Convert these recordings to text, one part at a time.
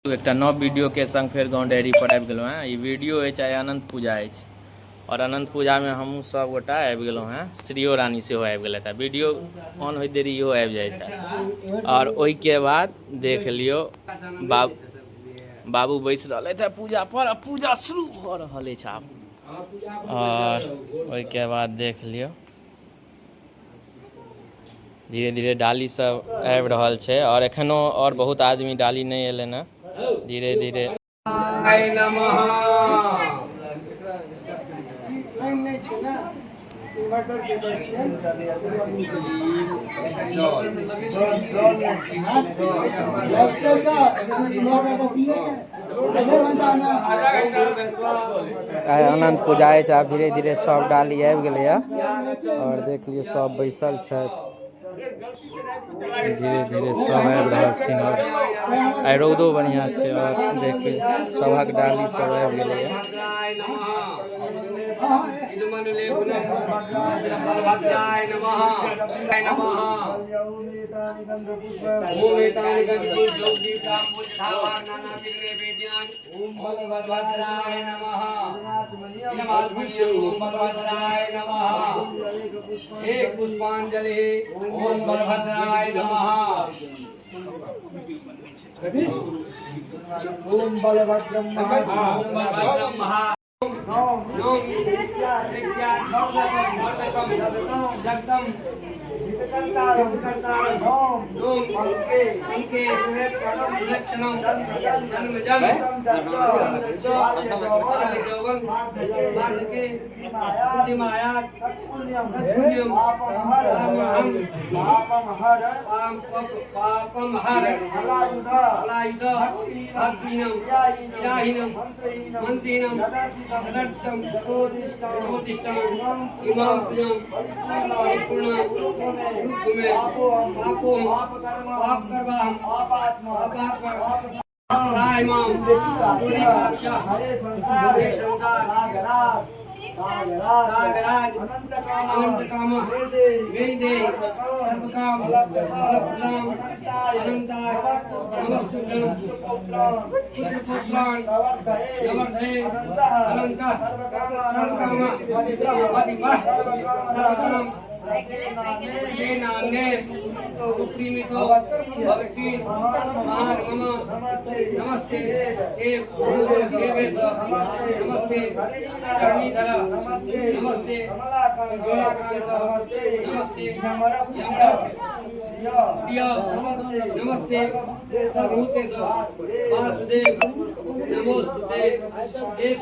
एकटा नव वीडियोके संग फेर गाँव डायरी पर आबि गेलहुँ हेँ। ई वीडियो अछि आइ अनन्त पूजा अछि आओर अनन्त पूजामे हमहूँ सब गोटा आबि गेलहुँ हेँ। श्रीयो रानी सेहो आबि गेलथि। आ वीडियो ऑन होइत देरी इहो आबि जाइ छै। आओर ओहिके बाद देख लियौ बाबू बैस रहलथि हेँ पूजा पर आ पूजा शुरू भऽ रहल अछि आब। आओर ओहिके बाद देख लियौ धीरे धीरे डाली सब आबि रहल छै और एखनो और बहुत आदमी डाली नहि एलै ने धीरे धीरे। आइ अनन्त पूजा अछि। आब धीरे धीरे सब डाली आबि गेलैए आओर देख लियौ सब बैसल छथि। धीरे धीरे सब आबि रहल छथिन आओर आइ रौदो बढ़िआँ छै आओर देखियौ सभक डाली सब आबि गेलैए। एक पुष्पांजलि ओम बलभद्राय नमः। ओम बलभद्रम ओम बलभद्रम महा जगतम जन्म जन्म पापम हर हलायुध भक्तिहीनं क्रियाहीनं मन्त्रीणं तदर्थं यथोदिष्टं इमां पूजां परिपूर्णां रुक्मे पापोहं पाप करवाहं पापात्मा त्राहि मां पुण्डरीकाक्ष हरे संसार हरे संसार सागराज अनंत काम मे देहि सर्वकाम फलप्रदां अनंताय नमस्तुभ्यं पुत्रपुत्रान् नवर्धये अनंत सर्वकाम मदिपः सर्वकाम ते नाम्ने सुप्रीमितो भवति महान मम नमस्ते देव देवेश नमस्ते धरणीधर नमस्ते कमलाकांत नमस्ते यमराज प्रिय नमस्ते सर्वभूतेश वासुदेव नमोस्तुते। एक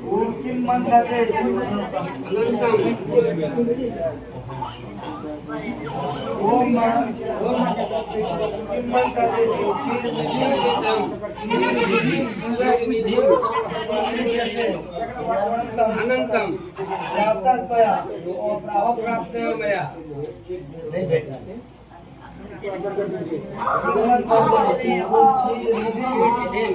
ओम किम मंत्रते अनंतम ओम ओम किम मंत्रते क्षीरनिधिं अनंतम प्राप्तस्तया अप्राप्तयो मया क्षीरनिधिं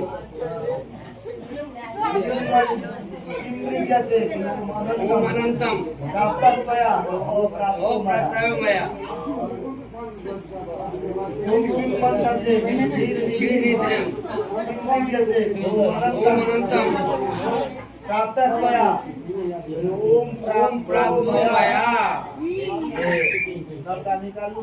ओम अनंतम प्राप्तस्तया अप्राप्तयो मया ओम किम मंत्रते क्षीरनिधिं ओम अनंतम प्राप्तस्तया ओम ओम प्राप्तो मया। निकालू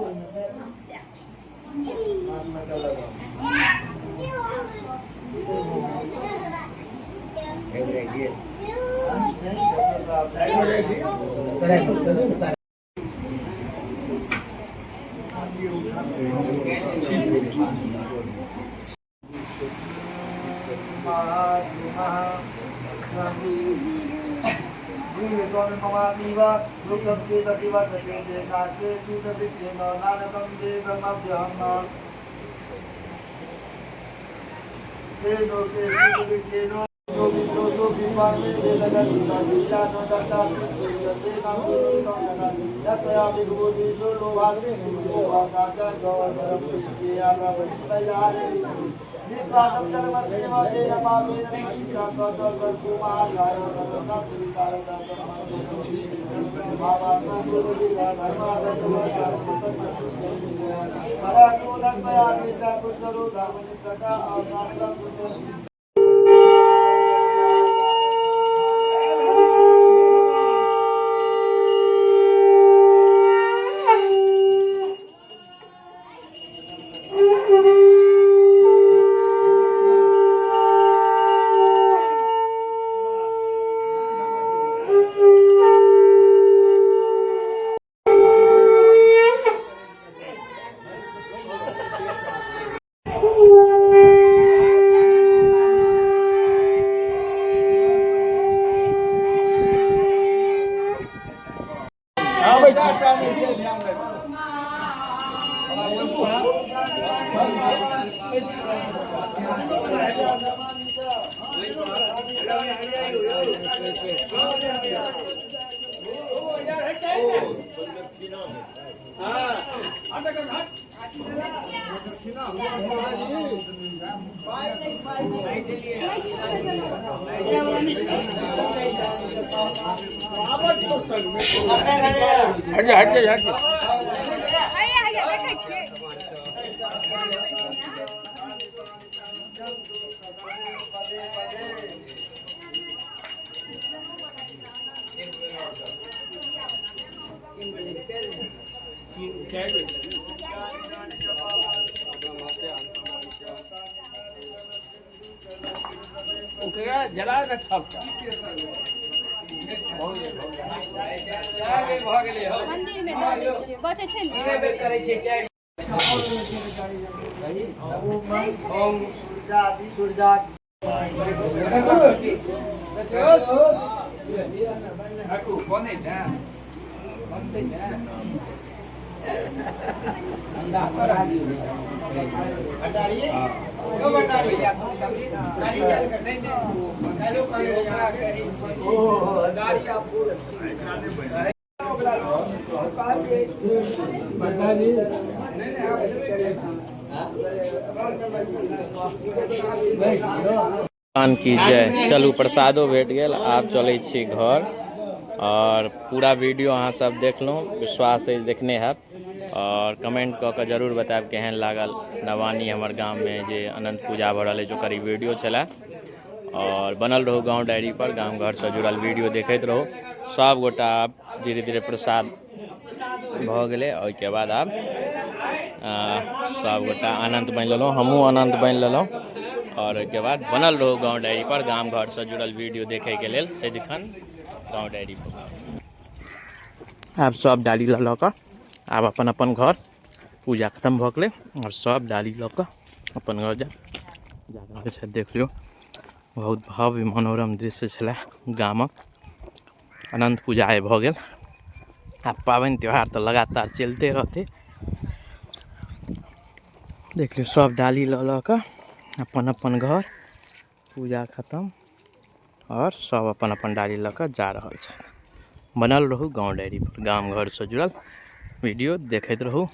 त्वमिममातीव दुःखं चेदति वर्तते देकाचे सूतवृत्तेन नानकं देवमभ्यहम् ते लोके सूतवृत्तेन धर्म। हैया हैया देखै छियै। चारि बेर भऽ गेलै हौ। मंदिर मे दऽ दै छियै, बचै छै ने। तीने बेर करै छियै चारि। ओम सूर्यादि भगवान की जय। चलू प्रसादो भेट गेल, आब चलै छी घर। और पूरा वीडियो अहाँ सब देखलहुँ, विश्वास अछि देखने हैब। और कमेंट कऽ कऽ जरूर बतायब केहन लागल नवानी हमर गाममे जे अनन्त पूजा भऽ रहल अछि ओकर ई वीडियो छलए। और बनल रहू गाँव डायरी पर, गाम घरसँ जुड़ल वीडियो देखैत रहू। सब गोटा आब धीरे धीरे प्रसाद भऽ गेलै, ओहिके बाद आब सब गोटा अनन्त बनि लेलहुँ, हमहूँ अनन्त बनि लेलहुँ। और ओहिके बाद बनल रहू गाँव डायरी पर, गाम घरसँ जुड़ल वीडियो देखैके लेल सदिखन गाँव डायरी पर। आब सब डाली लऽ लऽ कऽ आब अपन अपन घर, पूजा खतम भऽ गेलै, आब सब डाली लऽ कऽ अपन घर जा जा रहल छथि। देख लियौ, बहुत भव्य मनोरम दृश्य छलै गामक। अनन्त पूजा आइ भऽ गेल। आब पाबनि त्योहार तऽ लगातार चलिते रहतै। देख लियौ, सब डाली लऽ लऽ कऽ अपन अपन घर, पूजा खतम और सब अपन अपन डाली लऽ कऽ जा रहल छथि। बनल रहू गाँव डायरी पर, गाम घरसँ जुड़ल वीडियो देखैत रहू।